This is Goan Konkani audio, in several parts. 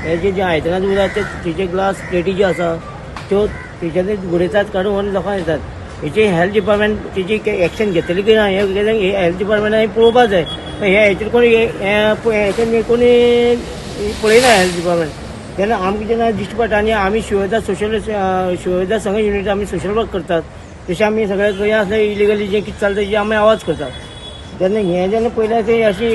हे जे जे आयदनां उरतात ते तेजे ग्लास प्लेटी ज्यो आसा त्यो तेच्यानी उडयतात, काडून व्हरून लोकांक दितात. हेची हेल्थ डिपार्टमेंट तेजी एक्शन घेतली की ना, हे हेल्थ डिपार्टमेंटान पळोवपाक जाय. हे हेचेर कोणी हेचेर कोणी पळयना हेल्थ डिपार्टमेंट. तेन्ना आमकां जेन्ना दिश्टी पडटा आनी आमी शिवयोद्धा सोशल, शिवयोद्धा संघ युनिट, आमी सोशल वर्क करतात. तशें आमी सगळे खंय आसले इलिगली जें कितें चलता तेजी आमी आवाज करतात. तेन्ना हें जेन्ना पयलें ते अशी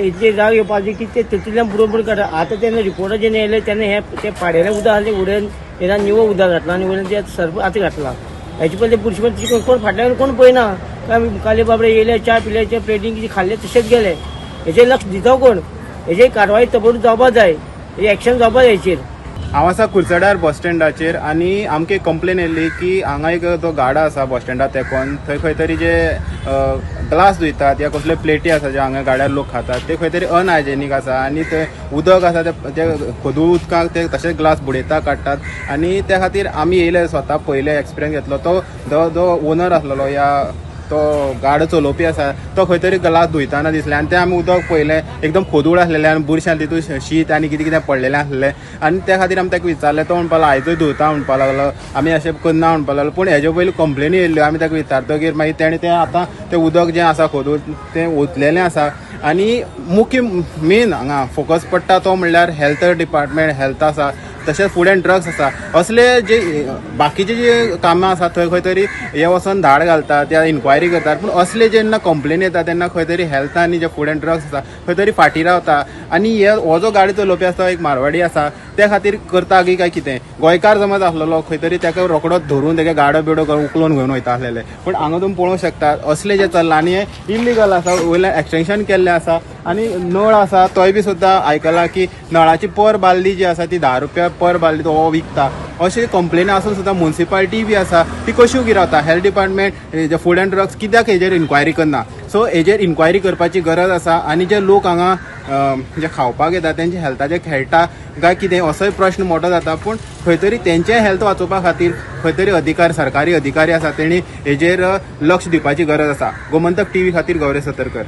इतली राग येवपाची की ते तितूंतल्यान बुडोवन बुडोवन काडटा. आतां तेन्ना रिपोर्टार जेन्ना येयले तेन्ना हे ते पाडेलें उदक आसलें उडयन तेन्ना निवळ उदक घातलां आनी वयल्यान ते सर्प आतां घातलां. हेचे पयलीं बुरशें कोण फाटल्यान कोण पळयना. काय काले बाबडे येयले, च्या पिले, ते प्लेटीन कितें खाल्लें, तशेंच गेले. हेचेर लक्ष दिता कोण? हेजेर कारवाय तबडू जावपाक जाय, एक्शन जावपाक जाय हेचेर. हांव आसा कुडचड्यार बस स्टँडाचेर आनी आमकां एक कंप्लेन येयल्ली की हांगा एक जो गाडा आसा बस स्टँडार तेंकोन, थंय खंय तरी जे ग्लास धुयतात या कसले प्लेटी आसा जे हांगा गाड्यार लोक खातात, ते खंय तरी अनहायजेनीक आसा आनी थंय उदक आसा ते खोदूळ उदकाक ते तशेंच ग्लास बुडयता काडटात. आनी त्या खातीर आमी येयले, स्वता पयले, एक्सपिरियन्स घेतलो. तो जो जो ओनर आसलेलो या तो गाडो चलोवपी आसा, तो खंय तरी ग्लास धुयताना दिसले आनी ते आमी उदक पळयलें, एकदम खोदूळ आसलेलें आनी बुरशें, तितून शीत आनी कितें कितें पडलेलें आसलें. आनी त्या खातीर आमी ताका विचारलें, तो म्हणपाक लागलो आयजूय धुवता म्हणपाक लागलो, आमी अशें करना म्हणपाक लागलो. पूण हेजे पयलीं कंप्लेनी येयल्ल्यो. आमी ताका विचारतकीर मागीर तेणें तें आतां तें उदक जें आसा खोदूळ तें ओतलेलें आसा. आनी मुख्य मेन हांगा फोकस पडटा तो म्हणल्यार हेल्थ डिपार्टमेंट, हेल्थ आसा, तशेंच फूड अँड ड्रग्स आसा. असले जे बाकीचे जे कामां आसा थंय खंय तरी हे वचोन धाड घालतात या इन्क्वायरी करतात, पूण असले जेन्ना कंप्लेन येता तेन्ना खंय तरी हेल्थ आनी जे फूड अँड ड्रग्स आसा खंय तरी फाटीं रावता. आनी हे हो जो गाडी चलोवपी आसा, एक मारवाडी आसा, त्या खातीर करता की काय कितें, गोंयकार समज आसलेलो खंय तरी ताका रोकडोच धरून तेका गाडो बिडो करून उखलून घेवन वयता आसलेले. पूण हांगा तुमी पळोवंक शकतात, असले जे चल्लां आनी हे इल्लिगल आसा. वयल्यान एक्सटेंशन केल्लें आसा आनी नळ आसा तोय बी सुद्दां आयकला की नळाची पर बालदी जी आसा ती 10 रुपया पर बालदी तो विकता. अशे कंप्लेनी आसून सुद्दां मुन्सिपालिटी बी आसा ती कशी उगी रावता? Health department, food and drugs कित्याक हेजेर इन्क्वायरी करना? सो हेजेर इन्क्वायरी करपाची गरज आसा. आनी जे लोक हांगा जे खावपाक येता तेंच्या हेल्थाचेर खेळटा काय कितें, असोय प्रश्न मोठो जाता. पूण खंय तरी तेंचे हेल्थ वाचोवपा खातीर खंय तरी अधिकार, सरकारी अधिकारी आसा, तेणी हेजेर लक्ष दिवपाची गरज आसा. गोमंतक टीव्ही खातीर गौरेश सतरकर.